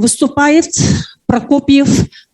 Выступает Прокопьев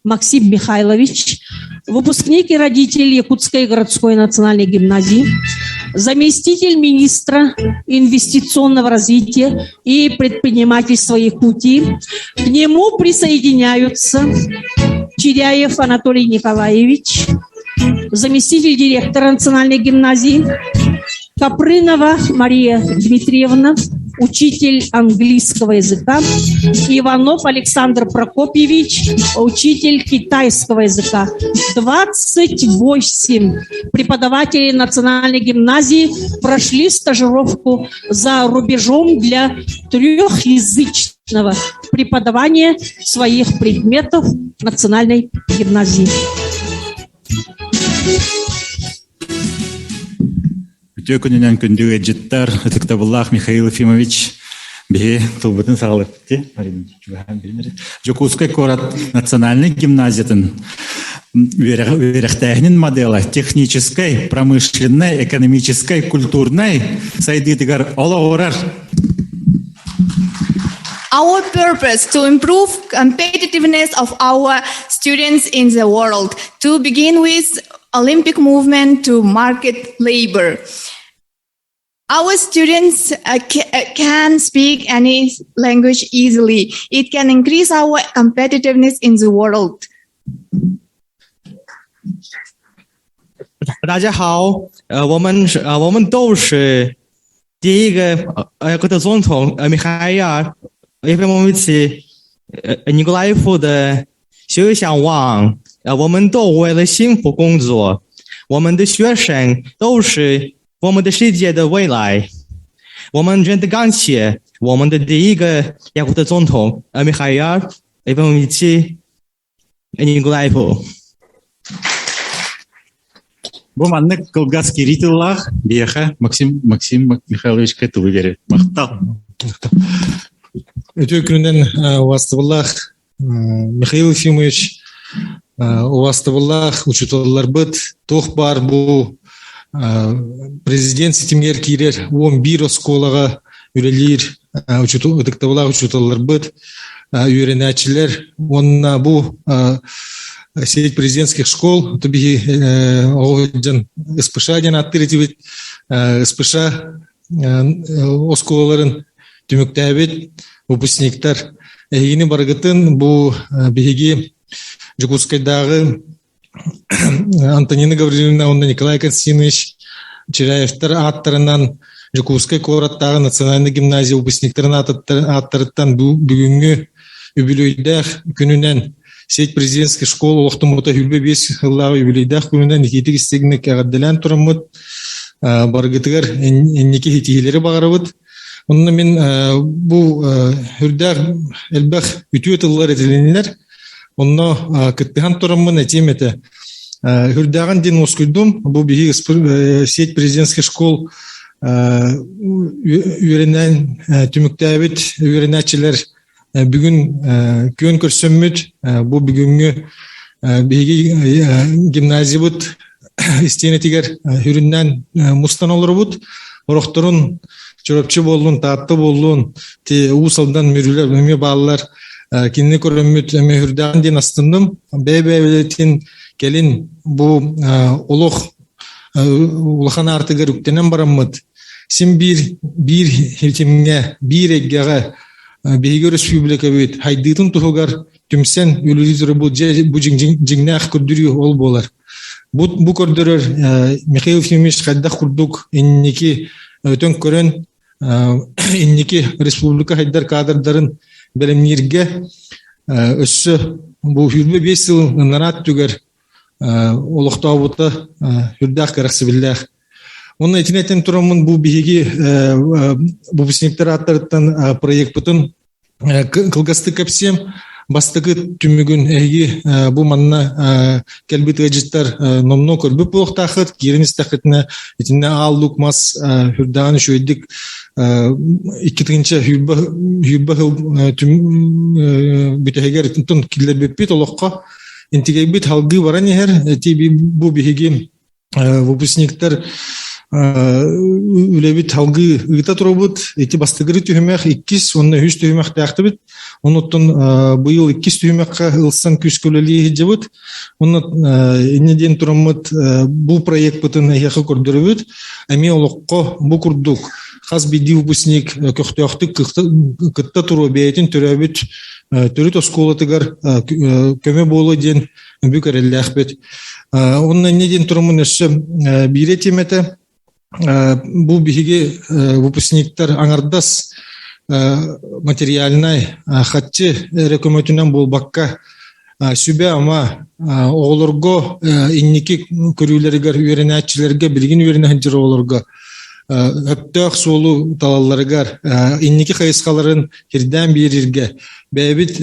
Максим Михайлович, выпускник и родитель Якутской городской национальной гимназии, заместитель министра инвестиционного развития и предпринимательства Якутии. К нему присоединяются Чиряев Анатолий Николаевич, заместитель директора национальной гимназии, Капрынова Мария Дмитриевна, учитель английского языка, Иванов Александр Прокопьевич, учитель китайского языка. 28 преподавателей национальной гимназии прошли стажировку за рубежом для трехязычного преподавания своих предметов в национальной гимназии. Үтүө күнүнэн күндү ыалдьыттар, ытыктабыллаах Михаил Ефимович биһи тылбытын саҕалыппыт. Дьокуускай куорат национальнай гимназиятын үөрэхтээһинин модела техническай, промышленнай, экономическай, культурнай сайдыытыгар олоҕурар. Our purpose to improve competitiveness of our students in the world. To begin with, Olympic movement to market labor. Our students uh, uh, can speak any language easily. It can increase our competitiveness in the world. 大家好，呃，我们是呃，我们都是第一个呃，国的总统呃，米哈伊尔·叶菲莫维奇呃，尼古拉耶夫的肖像王。呃，我们都为了幸福工作，我们的学生都是我们的世界的未来。我们真的感谢我们的第一个雅库特总统呃，米哈伊尔·叶菲莫维奇尼古拉耶夫。 Бу маннык кылгас киирии тыллаах биһиэхэ Максим Максим Михайловичка тылы биэрэр. Махтал. Үтүө күнүнэн убастыбыллаах Михаил Ефимович убастыбыллаах учууталларбыт туох баар бу президент ситимигэр киирэр 11 оскуолаҕа үлэлиир ытыктабылаах учууталларбыт үөрэнээччилэр уонна бу сеть президентских школ биһи оҕо сылдьан СПШ диэн ааттыыр этибит СПШ оскуолаларын түмүктээбит выпускниктар эһигини барыгытын бу биһиги Дьокуускайдааҕы Антонина Гаврильевна уонна Николай Константинович Чиряевтар ааттарынан Дьокуускай куораттааҕы национальнай гимназия выпускниктарын ааттарыттан бүгүҥҥү үбүлүөйдээх күнүнэн сеть президентских школ олохтоммута 25 сыллааҕы үбүлүөйдээх күнүнэн итиитик истиҥник эҕэрдэлээн тураммыт барыгытыгар инники ситиһиилэри баҕарабыт. Онно мин бу үрдээх элбэх үтүө тыллар этилиннилэр. Онно кыттыһан тураммын этиэм этэ. Үрдээҕин диэн уоскуйдум. Бу биһи сеть президентских школ үөрэнэн түмүктээбит үөрэнээччилэр бүгүн күөн көрсөммүт бу бүгүҥҥү биһиги гимназиябыт истиэнэтигэр үрүннээн мустан олоробут. Орохторун Чурапчы буоллун, Таатта буоллун, Уус Алдан Мүрүлэр эмиэ бааллар. Кинини көрөммүт эмиэ үрдээн диэн астынным. Бэйэ-бэйэбитин кэлин бу олох улахан аартыгар үктэнэн бараммыт син биир биир хитимҥэ, биир эйгэҕэ биһиги өрөспүүбүлүкэбит хайдыытын туһугар түмсэн үлэлии бу бу дьиҥнээх көрдөрүү ол буолар. Бу, бу көрдөрөр Михаил Ефимович хайдах курдук инники өтөн көрөн инники республика хайдар кадрдарын бэлэмнииргэ өссө бу 25 сыл ынараат түгэр олохтообута үрдээх кэрэхсэбиллээх. Онно итини этэн тураммын бу биһиги выпускниктар ааттарыттан проекпытын кылгастык кэпсиэм. Бастакы түмүгүн эһиги бу манна кэлбит ыалдьыттар номнуо көрбүт буолуохтааххыт. Киирэн истэххитинэ итиннэ аал лук мас үрдэҕин үчүгэйдик икки тыһыынча сүүрбэ сыл бүтэһигэр киллэрбиппит олоххо интигэйбит салгыы баран иһэр. Ити бу биһиги выпускниктар Үлэбит алгыы ыыта турабыт. Ити бастакы түһүмэх, иккис уонна үһүс түһүмэхтээхтибит. Онуттан быйыл иккис түһүмэххэ ылсан күүскэ үлэлии сылдьабыт. Онно инньэ диэн тураммыт бу проекпытын эһиэхэ көрдөрөбүт. Эмиэ олоххо бу курдук хас биирдии выпускник көхтөөхтүк кытта туруо бэйэтин төрөөбүт төрүт оскуолатыгар көмө буолуо диэн бүк эрэллээхпит. Онно инньэ диэн тураммын өссө биир этиэм этэ. Бу биһиги выпускниктар аҥардас материальнай хаччы эрэ көмөтүнэн буолбакка сүбэ-ама оҕолорго инники көрүүлэригэр үөрэнээччилэргэ билигин үөрэнэ сылдьар оҕолорго өптөөх суолу талалларыгар инники хайысхаларын ирдээн биэрэргэ бэйэбит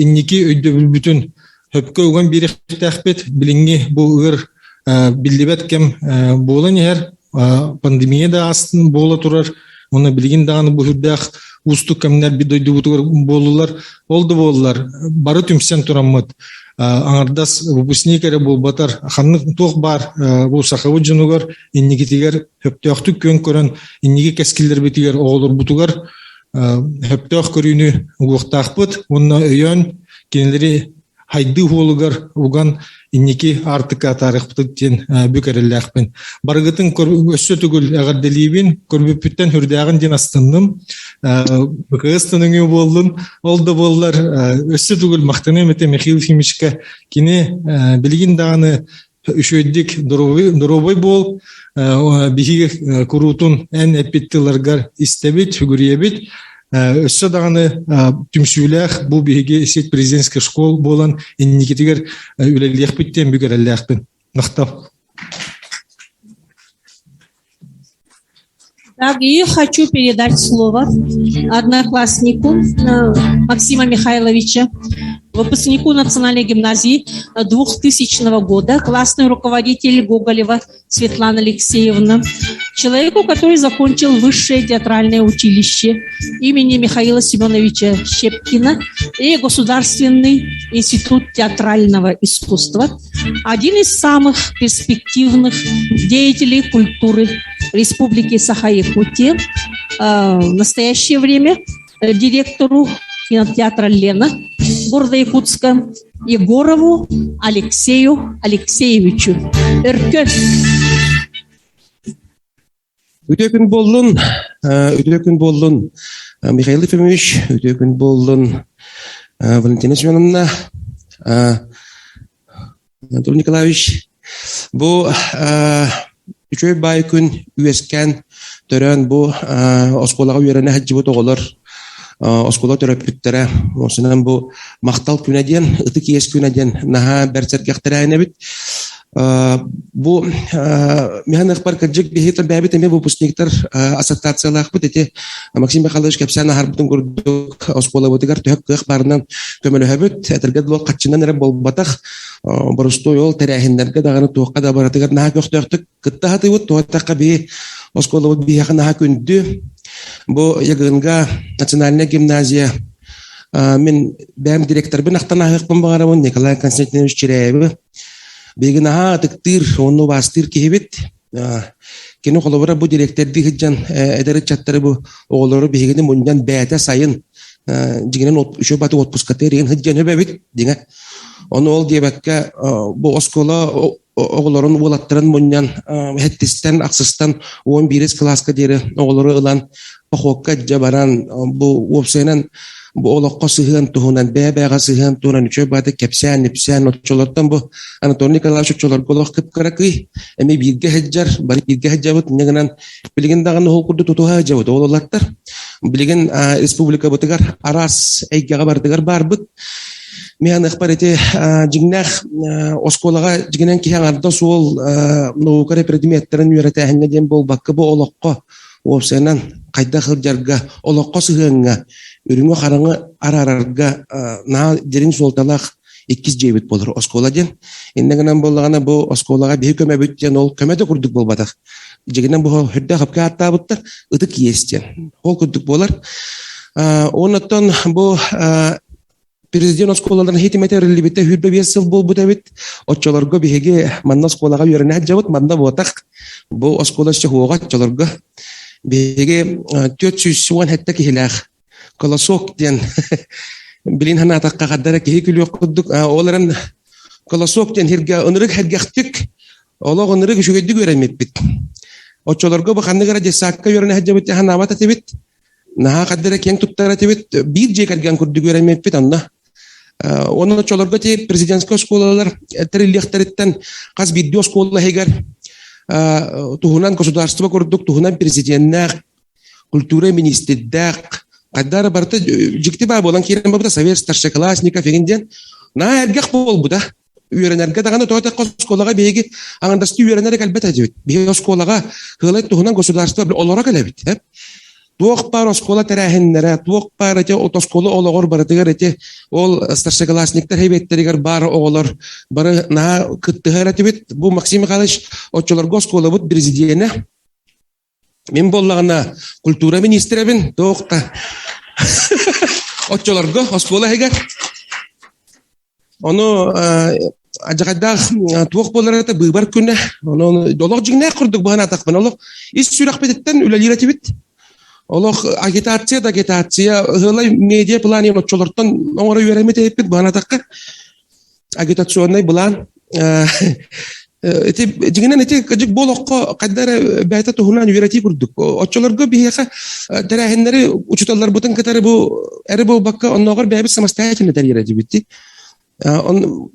инники өйдөбүлбүтүн Сөпкө уган биэриэхтээхпит. Билиҥҥи бу ыар биллибэт кэм буолан иһэр. Пандемия да астын буола турар. Уонна билигин даҕаны бу сүрдээх уустук кэмнэр дойдубутугар буоллулар. Ол да буоллар бары түмсэн тураммыт аҥардас выпускник эрэ буолбатар ханнык туох баар бу сахабыт дьонугар инникитигэр сөптөөхтүк күөн көрөн инники кэскиллэрбитигэр оҕолорбутугар сөптөөх көрүүнү угуохтаахпыт уонна өйөөн кинилэри хайдыы уолугар уган инники аартыкка атаарыахпытыт диэн бүк эрэллээхпин. Барыгытын өссө төгүл эҕэрдэлиибин, көрбүппүттэн хүрдээҕин диэн астынным. БКС тыныҥыы буоллун. Ол да буоллар өссө төгүл махтаныам этэ Михаил Ефимовичка. Кини билигин даҕаны үчүгэйдик доруобай буол, биһиги куруутун эн эппит тылларгар истэбит, сүгүрүйэбит. Өссө даҕаны түмсүүлээх бу биһиги сеть президентских школ буолан инникитигэр үлэлиэхпит диэн бүк эрэллээхпин. Махтал. Так, и хочу передать слово однокласснику Максима Михайловича, выпускнику Национальной гимназии 2000 года, классный руководитель Гоголева Светлана Алексеевна, человеку, который закончил высшее театральное училище имени Михаила Семеновича Щепкина и Государственный институт театрального искусства, один из самых перспективных деятелей культуры Республики Саха-Якутия, в настоящее время директору кинотеатра «Лена» города Якутска Егорову Алексею Алексеевичу. Өркөн. Үтүө күн буоллун, үтүө күн буоллун, Михаил Ефимович, үтүө күн буоллун, Валентина Семеновна, Анатолий Николаевич. Бу үчүгэй баай күн үөскээн төрөөн бу оскуолаҕа үөрэнэ сылдьыбыт оҕолор оскуола төрөппүттэрэ осунан бу махтал күнэ диэн ытык иэс күнэ диэн наһаа бэрт сэргэхтэрээһин эбит Бу миһан ыхпар кырдьык биһиги бэйэбит эмиэ выпускниктар ассоциациялаахпыт ити Максим Михайлович кэпсээн аһарбытын курдук оскуолабытыгар төһө кыах баарынан көмөлөһөбүт. Этэргэ дылы хаччынан эрэ буолбатах боростуой ол тэрээһиннэргэ даҕаны туохха да барытыгар наһаа көхтөөхтүк кытта сатыыбыт. Туохтахха биһи оскуолабыт биһиэхэ наһаа күндү. Бу Ягынга национальная гимназия мин бэйэм директорбын ахтан аһыахпын баҕарабын Николай Константинович Чиряевы. Биһиги наһаа ытыктыыр уонна убаастыыр киһибит. Кини холобура бу дириэктэрдии сылдьан эдэр ыччаттары бу оҕолору биһигини мунньан бэйэтэ сайын дьиҥинэн үчүгэй баты отпускатыыр иһин сылдьан өбөбүт дьиҥэ. Ону ол диэбэккэ бу оскуола оҕолорун уолаттарын мунньан сэттистэн ахсыстан уон биирис кылааска диэри оҕолору ылан похуокка илдьэ баран бу уопсайынан бу олоххо сыһыан туһунан бэйэ-бэйэҕэ сыһыан туһунан үчүгэй баҕайытык кэпсээн-ипсээн оччолортон бу Анатолий Николаевич оччолорго олох кып-кыракый эмиэ бииргэ сылдьар бары бииргэ сылдьабыт инньэ гынан билигин даҕаны ол курдук тутуһа сылдьабыт ол улаттар билигин республикабытыгар араас эйгэҕэ барытыгар баарбыт Мин аныахпар ити дьиҥнээх оскуолаҕа дьиҥинэн киһи аҥардас суол наука эрэ предметтэрин үөрэтээһиҥҥэ диэн буолбакка бу олоххо уопсайынан хайдах сылдьарга, олоххо сыһыаҥҥа, үрүҥү-хараҥы араарарга наһаа дириҥ суолталаах иккис дьиэбит буолар оскуола диэн. Иннэ гынан буоллаҕына бу оскуолаҕа биһи көмөбүт диэн ол көмө да курдук буолбатах. Дьиҥинэн бу үрдээх ыпка ааттаабыттар ытык иэс диэн. Ол курдук буолар. Оннуттан бу. Президент оскуолаларын хитимэтэ өрүллүбүтэ 25 сыл буолбут эбит. Оччолорго биһиги манна оскуолаҕа үөрэнэ сылдьабыт, манна буотах. Бу оскуола өссө оччолорго. Биһиги 417 киһилээх Колосок диэн билин ханаатахха хардара киһи күлүөх курдук. Ол эрэн Колосок диэн хиргэ ынырык хэргэхтик олох ынырык үчүгэйдик үөрэммиппит. Оччолорго бу ханнык эрэ детсадка үөрэнэ сылдьабыт ханаабат этибит. Наһаа хардара киэҥ туттар этибит. Биир дьиэ кэргэн курдук үөрэммиппит онно. Онон оччолорго ти президентскэй оскуолалар тэриллиэхтэриттэн хас биирдии оскуола иһигэр туһунан государство курдук туһунан президеннээх культура министрдээх хайдара барыта дьикти баа буолан киирэн барбыта совет старшеклассников игин диэн наа эргэх буолбута үөрэнэргэ даҕаны тоҕо оскуолаҕа биһиги аҥардастыы үөрэнэрэ кэлбэт этибит биһиги оскуолаҕа кыалай туһунан государство олоро кэлэбит туох баар оскуола тэрээһиннэрэ туох баар эти оскуола олоҕор барытыгар эти ол старшеклассниктар хэбиэттэригэр баар оҕолор бары наһаа кыттыһар этибит бу Максим Михайлович оччолорго оскуолабыт президенэ Мин буоллаҕына культура министрэбин, туох да оччолорго оскуола иһигэр. Ону адьахайдаах туох буолар это быыбар күнэ. Ону олох дьиҥнээх курдук быһанаатахпын. Олох ис сүрэхпититтэн үлэлиир этибит. Олох агитация да агитация, ыһылай медиа планин оччолортон оҥоро үөрэммит эппит быһанаатахха агитационнай былаан ити дьиҥинэн ити кыдьык бу олоххо хайда эрэ бэйэтэ туһунан үөрэтии курдук оччолорго биһиэхэ тэрээһиннэри учууталларбытын кытары бу эрэ буолбакка оннооҕор бэйэбит самостоятельно тэрийэр этибит он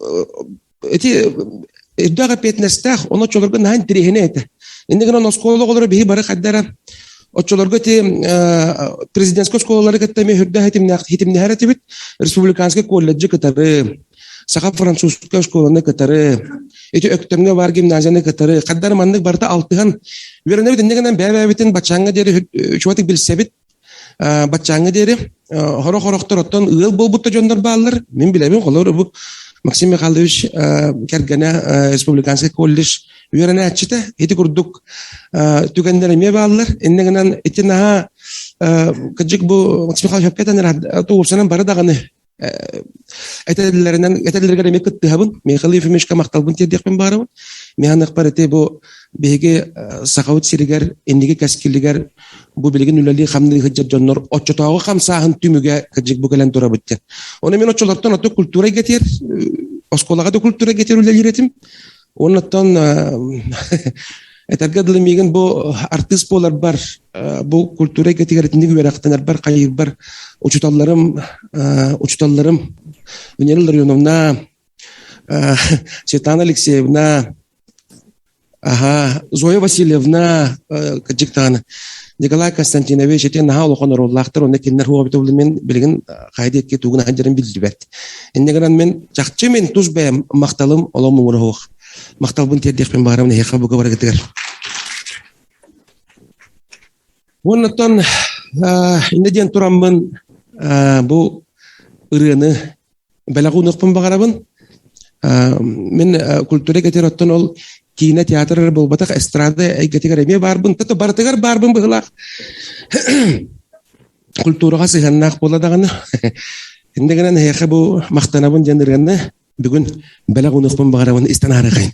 ити үрдээх эппиэтинэстээх он оччолорго наһаа интэриэһинэй этэ иннэ гынан оскуола оҕолоро биһи бары хайда эрэ оччолорго ити президентскэй оскуолалары кытта эмиэ үрдээх хитимнэһэр этибит республиканскай колледжи кытары саха французскай оскуоланы кытары ити Өктөмҥө баар гимназияны кытары хаддар маннык барыта алтыһан үөрэнэбит иннэ гынан бэйэ-бэйэбитин баччааҥҥа диэри үчүгэтик билсэбит баччааҥҥа диэри хорох-хорохтор оттон ыал буолбут да дьоннор бааллар мин билэбин холобур бу Максим Михайлович кэргэнэ республиканский колледж үөрэнээччитэ ити курдук түгэннэр эмиэ бааллар иннэ гынан ити наһаа кырдьык бу Максим Михайлович өпкө туурсанан бары даҕаны этэллэринэн этэллэригэр эмиэ кыттыһабын Михаил Ефимовичка махталбын тиэрдиэхпин баарабын миһаныахпар ити бу биһиги Сахабыт сиригэр инники кэскилигэр бу билигин үлэлии хамныы сылдьар дьоннор оччотооҕу хамсааһын түмүгэ кырдьык бу кэлэн турабыт диэн ону мин оччолортон ото культура эйгэтигэр оскуолаҕа да культура эйгэтигэр үлэлиир этим Оннуттан этэргэ дылы миигин бу артыыс буоларбар, бу культура эйгэтигэр итинник үөрэхтэнэрбэр, хайыырбар учууталларым, учууталларым Венера Ларионовна, Светлана Алексеевна, аха, Зоя Васильевна, кырдьык даҕаны, Николай Константинович ити наһаа улахан оруоллаахтар, онно кинилэр хуобит мен билигин хайа диэки тугун сылдьарын биллибэт. Инньэ гынан мин чахчы мин тус бэйэм махталым олом муҥура суох. Махталбын тиэрдиэхпин баҕарабын эһиэхэ бука барыгытыгар. Уоннаттан иннэ диэн тураммын бу ырыаны бэлэх уунуохпун баҕарабын. Мин культура эйгэтигэр оттон ол киинэ театр эрэ буолбатах эстрада эйгэтигэр эмиэ баарбын тото барытыгар баарбын быһыылаах культураҕа сыһыаннаах буола даҕаны иннэ гынан эһиэхэ бу махтанабын диэн ырыаны бүгүн бэлэх уунуохпун баҕарабын истэн аарыхайын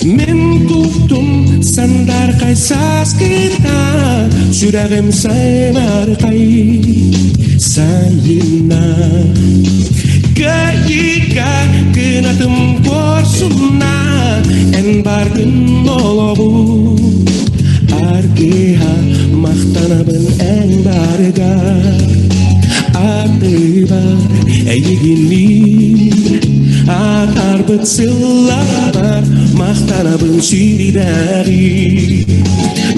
Мин куттум сандархай сааскыта сүрэҕим саймархай сайына Кыайыыга кынатым куорсунна эн бардын олоҕу Аргыһа махтанабын эн барыга Ардыбар эйигинниин Атаарбыт сылларбар махтанабын сирдээҕи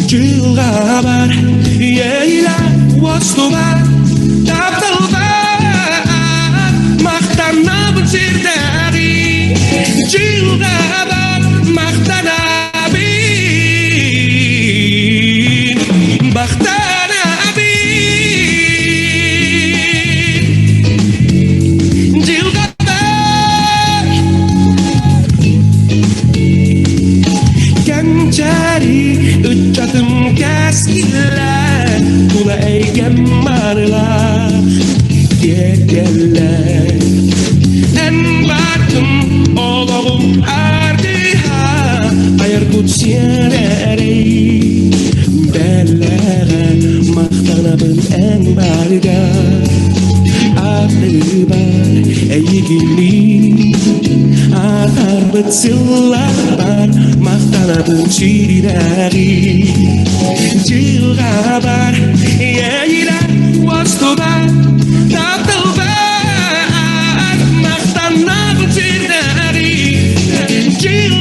Дьылҕабар иэйилэ уостубат тапталбар Махтанабын сирдээҕи Дьылҕабар махтанабын Махтанабын Дьылҕабар. Кэскиллээх тула эйгэм маанылаах киэргэллээх Эн баартын олоҕум ардыһа айар кут сиэрэрэй Бэлэҕэ махтанабын эн барыга Ардыбар эйигинниин Аарбыт сылларбар махтанабын сиринээҕи Дьылҕабар иэйилэр уостубат тапталбар махтанабын сиринээҕи Дьылҕабар.